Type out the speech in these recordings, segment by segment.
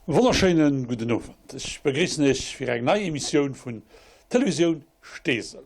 Wonnerschéinen gudden Owend. Ech begréissen Iech fir eng nei Emissioun vun Televisioun Steesel.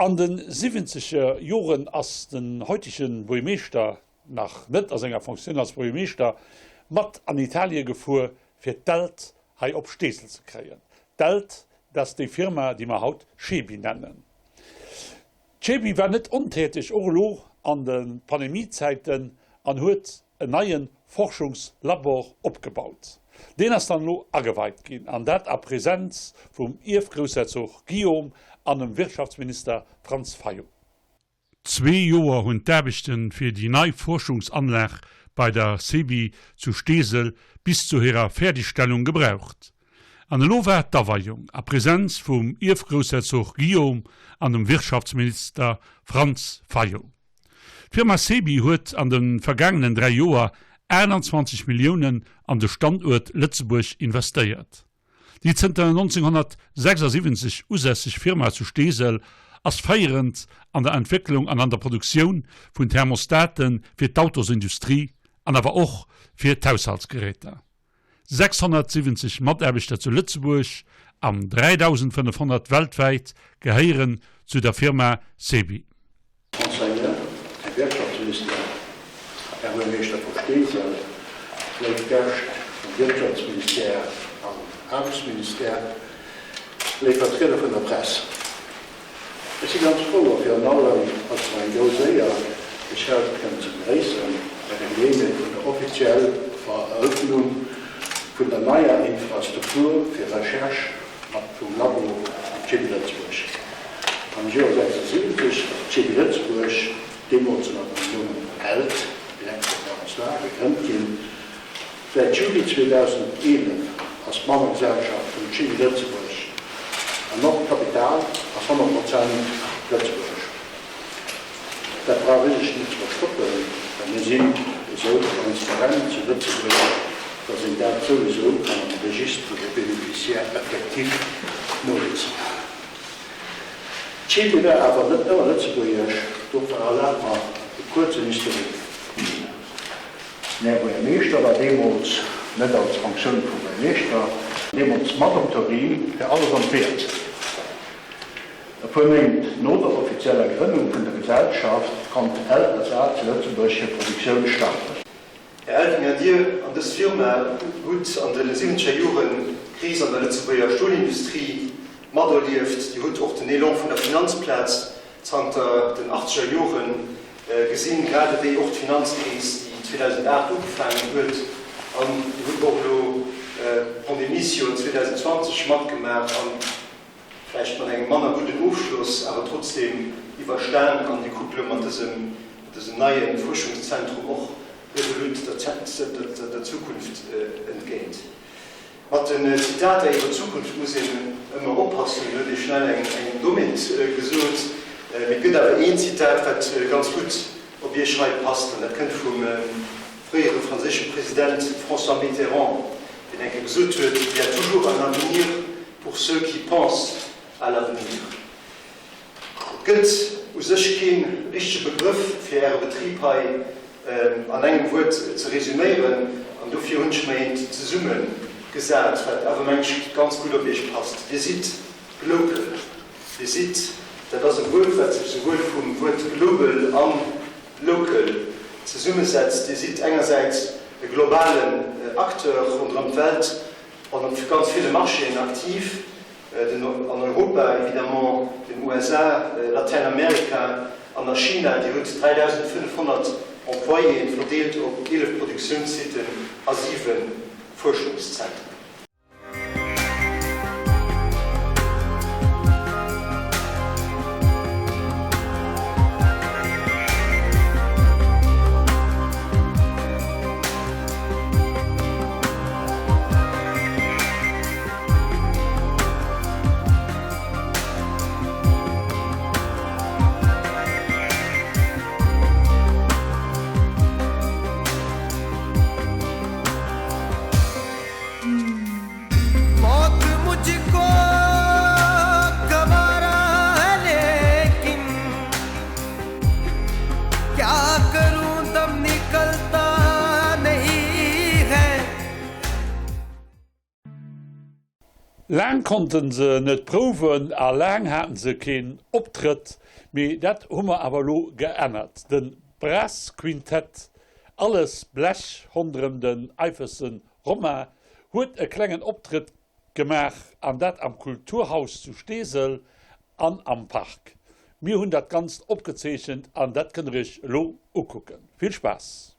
An de siwwenzeger Joren ass den heutege Buergermeeschter, nach net a senger Fonctioun als Buergermeeschter, mat an Italie gefuer fir d'Elt hei op Steesel ze kréien. D'Elt, dat ass déi Firma, déi mer haut Chebi nennen. D'Chebi war net ontäteg, och elo an de Pandemiezäiten, an huet en neie Forschungslabor opgebaut. Deen ass dann elo ageweit ginn, an dat a Präsenz vum Ierfgroussherzog Guillaume an dem Wirtschaftsminister Franz Fayot. Zwee Joer hunn d'Aarbechte fir déi nei Forschungsanlag bei der Cebi zu Steesel bis zu hirer Fäerdegstellung gebraucht. An elo war d'Aweiung a Presenz vum Ierfgroussherzog Guillaume an dem Wirtschaftsminister Franz Fayot. D'Firma Cebi huet an de vergaangenen 3 Joer 28 Milliounen an de Standuert Lëtzebuerg investéiert. Déi zënter 1976 usässeg Firma zu Steesel ass féierend an der Entwécklung an an der Produktioun vun Thermostate fir d'Autosindustrie an awer och fir d'Haushaltsgeräter. 670 Mataarbechter zu Lëtzebuerg an 3.500 weltwäit gehéieren zu der Firma Cebi. Monseigneur, Här Wirtschaftsminister, Här Buergermeeschter vu Steesel, léif Gäscht vum Wirtschaftsministère an Aarbechtsministère, léif Vertrieder vun der Press. Ech si ganz frou a virun allem ass et mer eng grouss Éier, Iech haut kënnen ze begréissen bei der Geleeënheet vun der offiziell Eröffnung vun der neier Infrastruktur fir Recherche mat vum Labo Chimie Lëtzebuerg. Am Joer 76 ass d'Chimie Lëtzebuerg, deemools ënner dem Numm elt, Electro-Thermostat, gegrënnt ginn. Säit Juli 2011 ass d'Mammegesellschaft vun Chimie Lëtzebuerg an och d'Kapital ass 100 Prozent lëtzebuergesch. Dat brauch ech iech net ze verstoppen, well mir sinn esou transparent zu Lëtzebuerg, dass een dat souwisou kann am Registre des bénéficiaires effectifs noliesen. D'Chimie war awer net ëmmer lëtzebuergesch, dofir erlaabt mer e kuerzen Historique. Den Här Buergermeeschter war deemools, net als Fonctioun vu Buergermeeschter, deemools mat op Turin fir alles an d'Weeër ze leeden. E puer Méint no der offizieller Grënnung vun der Gesellschaft konnt LSA zu Lëtzebuerg hir Produktioun starten. Här Elvinger, Dir an dës Firma hutt an de siwwenzeger Joren d'Kris an der Lëtzebuerger Stolindustrie materlieft. Dir hutt och den Elan vun der Finanzplaz zanter den achtzeger Joren gesinn, grad ewéi och d'Finanzkris, déi 2008 ugefaangen huet, an Dir hutt och elo d'Pandemiesjoer 2020 matgemaach a vläicht mat engem manner gudden Ofschloss, awer trotzdeem iwwerstan. An Dir kuckt elo mat dësem neie Fuerschungszentrum och resolut der Zukunft entgéint. Mat den Zitater iwwer d'Zukunft muss een ëmmer oppassen, huet ee schnell eng Dommheet gesot. Mee et gëtt awer een Zitat, wat ganz gutt op Iech hei passt, an dat kënnt vum fréiere franséische President François Mitterrand, deen eng Kéier gesot huet, Il y a toujours un avenir pour ceux qui pensent à l'avenir. Et gëtt u sech kee richtege Begrëff fir Äre Betrib hei an engem Wuert ze resüméieren an dofir hunn ech mer eent zesumme gesat, wat awer meng ech ganz gutt op Iech passt. Dir sidd glocal. Dir sidd, dat ass e Wuert, wat sech souwuel vum Wuert global an local zesummesetzt. Dir sidd engersäits e globalen Acteur ronderëm d'Welt an op ganz ville Marchéen aktiv. Den an Europa évidemment, den USA, Latäinamerika an a China. Dir hutt 3.500 Employéen, verdeelt op 11 Produktiounssitten a 7 Fuerschungszentren. Laang konnten se net prouwen a laang haten se keen Optrëtt, mee dat hu mer awer elo geännert. De Brass Quintett Alles Blech ronderëm den Eifersen Romain huet e klengen Optrëtt gemaach an dat am Kulturhaus zu Steesel an am Park. Mir hunn dat Ganzt opgezeechent an dat kënnt der iech elo ukucken. Vill Spaass!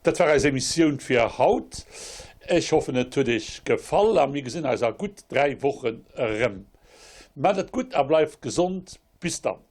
Dat war eis Emissioun fir haut. Ech hoffen et huet iech gefall a mir gesinn eis a gutt 3 Wochen erëm. Maacht et gutt a bleift gesond. Bis dann.